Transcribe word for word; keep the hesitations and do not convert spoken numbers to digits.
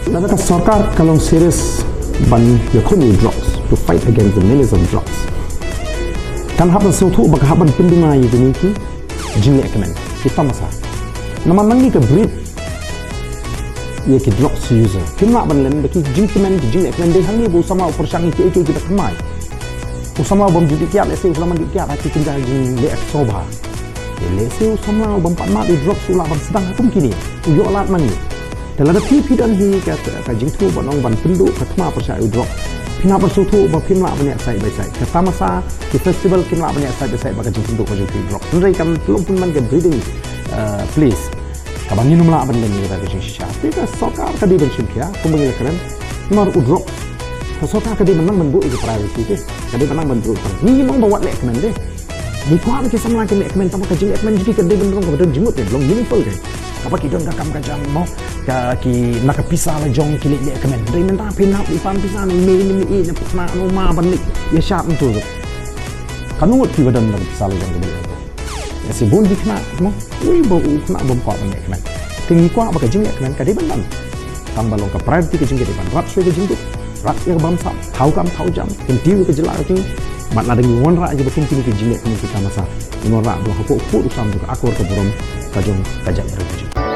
Lada ka sorkar ka long serious ban ïakhun ïa drugs, to fight against the menace of drugs, kan hap ban sngewthuh ba ka hap ban pynduna ïa kine ki jingleh kmen, ki tamasa. Namar nangne ka breed ïa ki drugs user. Kim lah ban len ba ki jingkmen, ki jingleh kmen dei hangne ba u samla u pyrshang ïa kiei kiei kiba thymmai. U samla u bym ju dih kiad, lehse u samla u dih kiad ha ki kynja jingleh sngewbha. Te lehse u samla u bym pat mad ïa drugs u lah ban sdang ha kum kine. U ïoh lad man ïa. Te lada phi phi don hi ka, ka jingthmu ban ong ban pynduh ka thma pyrshah ïa u drug, phin hap ban sngewthuh ba phim lah ban ïa side by side. Ka tamasa, ki festival kim lah ban ïa side by side bad ka jingpynduh ka jong phi ïa u drug. Hynrei kan long pynban ka breeding, eh, place kaba ngin ym lah ban leh ïa ka jingshisha. Te ka sorkar ka dei ban shim khia kumba ngi la kren. Namar u drug ka sorkar ka dei ban nang ban buh ïa ka priority te. Ka dei ban nang ban buh. Ngi ngim ong ba wat leh kmen te. Ngi kwah ba ki samla kin leh kmen, tangba ka jingleh kmen jong ki ka dei ban long kaba don jingmut, ka long meaningful, ka kaba ki don ka kam ka jam mo, ka ki na ka pisa la jong ki leh leh kmen. Dei mynta phin hap ban pan pisa ne mei ne mei ne phna ne ma ban leit ïa shad ntu. Ka ngut kiba don na ka pisa la jong ki leh leh kmen. Ïa, shi bun ki khynnah mo, ui ba u khynnah bym kwah ban leh kmen. Te ngi kwah ba ka jingleh kmen ka dei ban don. Tangba long ka priority ka jong ki dei ban rat shuwa ka jingkit, rat ïa ka bamsap, thaw kam thaw jam, kyntiew ïa ka jylla ka jong ngi. Bad lada ngi wanrah ïa kiba kum kine ki jingleh kmen ki tamasa, ngi wanrah ba hapoh kpud u sam jong ka akor ka burom ka jong ka jaitbynriew ka jong ngi.